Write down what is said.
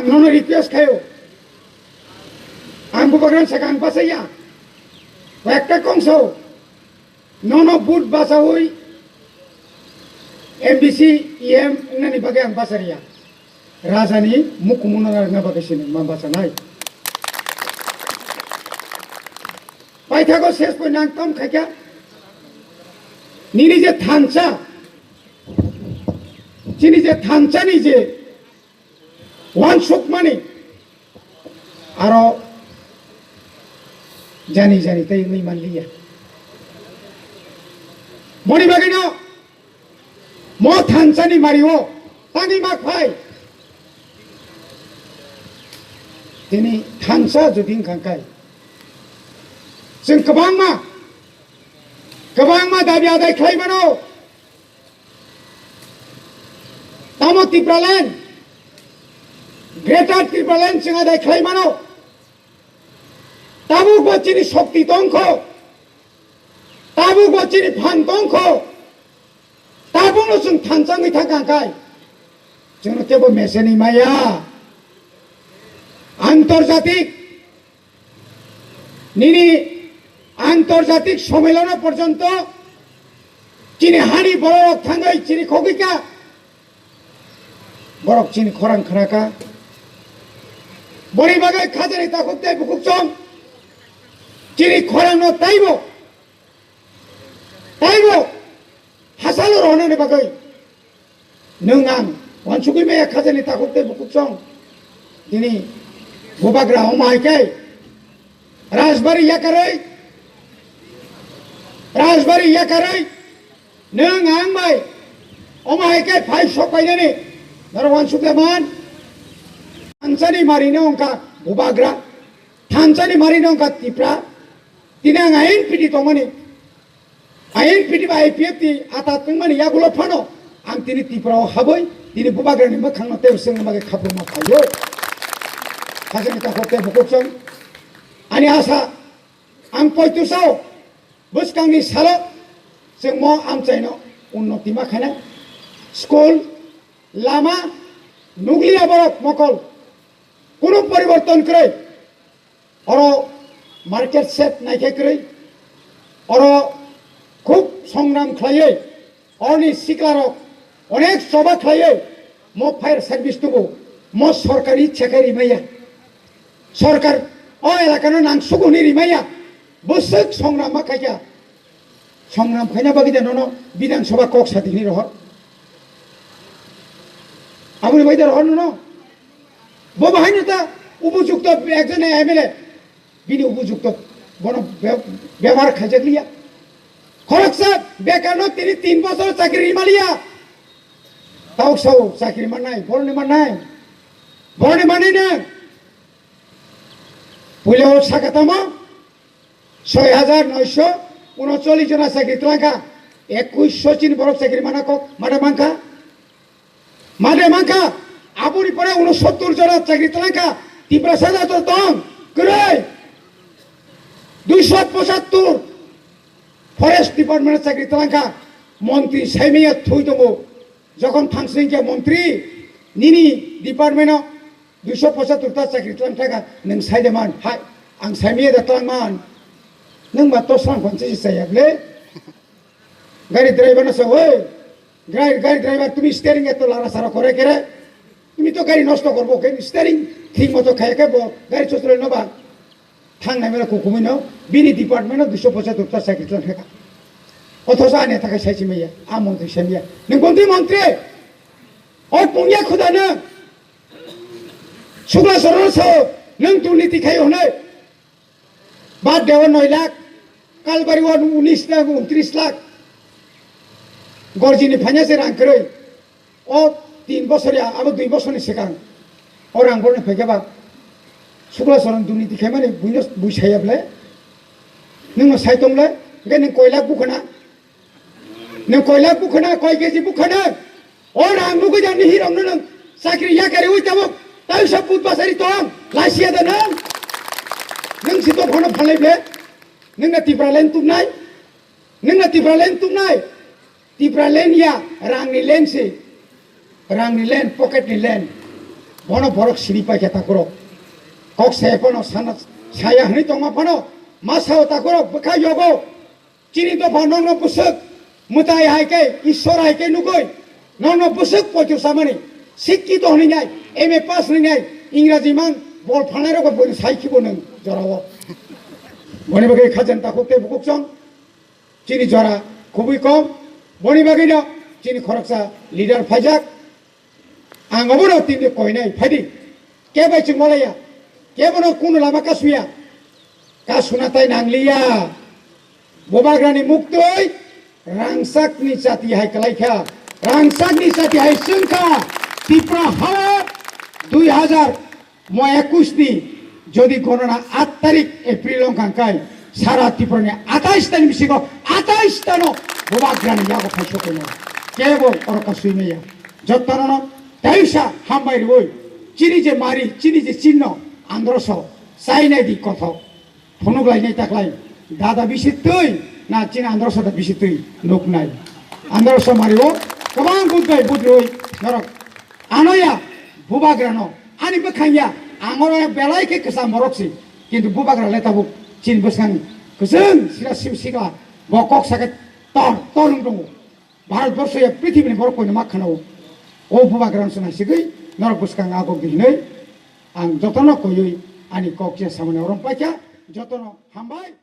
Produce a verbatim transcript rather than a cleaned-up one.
Nono request khayo. Ang bubagrani saka ang bachaya. Ekta kongso. Nono vote bachawi M D C, E M wngnani bagwi ang bachariya. Rajani mukumuno rwna bagwi sini ma bachanai. Paithago ses poi nang tom khaikha. Nini je thansa, chini je thansani je wansukmani aro jani jani tei wngwi manliya. Boni bagwino mo thansani mario tangwi mak phai. Tini thansa jodi wngkha khe chwng kwbangma, kwbangma dabi adai khlai mano. Tamo Tipraland, Greater Tipraland chwng adai khlai mano. Tabuk bo chini shokti tongkho, tabuk bo chini phan tongkho, tabukno chwng thansa wngwi thangkha khe chwngno teibo mecheni maya. Antorjatik Nini antorjatik somilono porjonto chini hani borok thangwi chini khogwika, borok chini khorang khnaka. Boni bagwi khajani takhuk tei bukhuk chong chini khorangno taibo, taibo hasalo rohonani bagwi. Nwng ang wansugwi maya khajani takhuk tei bukhuk chong. Tini bubagra omo hai khe Rajbari yakarwi, Rajbari yakarwi nwng ang bai omo hai khe phai sok painani norok wansuk de man. Thansani marino wngkha bubagra, thansani marino wngkha Tipra. Tini ang ain piti tongmani. Ain piti ba I P F T ata tongmani yagulo phano ang tini Tripura o habwi tini bubagrani mwkhangno tei swngna bagwi khaprwma phaio. Khajani takhuk tei bukhuk chwng ani asa ang poitusao bwskangni salo chwng mo amchaino unnoti ma khaina school, lama, nukliya borok mokol kunu poriborton kwrwi. Oro market shed naikhe kwrwi, oro khub songram khlaiwi, oroni siklarok onek choba khlaiwi, mo fire service tubu, mo sorkari ichha khe rimaya, sorkar o elakano nangsugo hwnwi rimaya, bwswk songram ma khaikha. Songram khaina bagwi de nono Bidhan Sabha kok sadi hwnwi rohor. Aboni bagwi de rohor nono. Bo bahaino ta upojukto ekjon M L A, bini upojukto bono be-, bebohar khaijakliya. Khoroksa bekarno tini tin bochor chakri rimaliya. Tau sao chakri mannai, boroni mannai. Boroni manwi nang. Puila o saka tamo, soi hajar noisho unocholish jona chakri twlangkha, ekush sho chini borok chakri mana kok, mada mankha, mada mankha, aboni pore unosottor jona chakri twlangkha, Tiprasa jato tong, kwrwi, duisho pochattor forest department chakri twlangkha, montri saimaya thui tongo, jokhon thangsing khe montri, nini department o Duiso pochattor ta chakri tlang thaka nwng sai de man, hai, ang sai miya da tlang man. Nwng ba to slang khon se sai able. Gari driver no sa, "Oi, gari, gari driver, tumi steering eto lara sara kore kere? Tumi to gari nosto korbo ke, steering thik moto khaya khe bo gari chosole no ba." Thang nai mera kukumui no, bini department no duiso pochattor ta chakri tlang thaka. Othosa ani thaka sai si maya, a montri sai miya. Nwng bontri montri. O pungya khuda nwng. Sukla Saran sao, nwng durniti khai hwnwi. Bad deo noi lakh, Kalbari o unis lakh, untris lakh. Gorjini phanya se rang kwrwi. O tin bosor ya, abo dui bosor ni swkang. O rang borni phaikhe ba. Sukla Saran durniti khaimani buino bui saya ble. Nwng no sai tong le, hwnkhe nwng koi lakh bukhana. Nwng koi lakh bukhana, koi K G bukhana. O rang nugwi jani hirok no nwng chakri yakari ui tabuk. Tai sa put basari tong. Lasia da nwng. Nwng si to phano phalai ble. Nwng na Tipraland tubnai. Nwng na Tipraland tubnai. Tipraland ya rang ni land si. Rang ni land, pocket ni land. Bono borok sini paikha takhurok. Kok saya phano sana, saya hwnwi tongma phano ma sao takhurok bwkha yogo. Chini dopha nokno bwswk mwtai hai khe, Ishwar hai khe nugwi nokno bwswk poito samani. Sikkito hwnwi nai, M A pass hwnwi nai, Ingraji mang bol phanai rokbo boino sai khibo nwng jorao. Boni bagwi khajan takhuk tei bukhuk chong. Chini jora khubui kom. Boni bagwino chini khoroksa leader phaijak. Ang obono tini koinai phaidi. Kebai chwng malaya. Kebono kunu lama kasuya. Kasuna tai nangliya. Bubagrani muktwi rangsakni chati hai kalaikha. Rangsakni chati hai chwngkha. Tripura hao dui hazar mo ekush ni jodi gonona aat tarik April wngkha hwnkhe sara Tripura ni atais ta ni bisingo atais ta no Bubagrani yago phai sokoi mano. Kebo oro kasui maya. Jotono no teisa hambai rwi. Chini je mari, chini je chinno, androso, chainai di kothok. Phunuk lainai taklai. Dada bisi twi, na chini androso da bisi twi, nuknai. Androso mari o, kwbang budbai budrwi, norok. Anoya, Bubagrano, ani bwkhangya, ang oro belai khe kwcham borok si. Kintu Bubagra le tabuk, chini bwskang, kwchwng, sira sim sikla, bo kok sakhe tor, tor wng tongo. Bharat borso ya prithibini borok koino ma khana o. O Bubagrano se naisigwi, norok bwskang agok di hinwi, ang jotono koiwi, ani kok ya samani orom paikha, jotono hambai.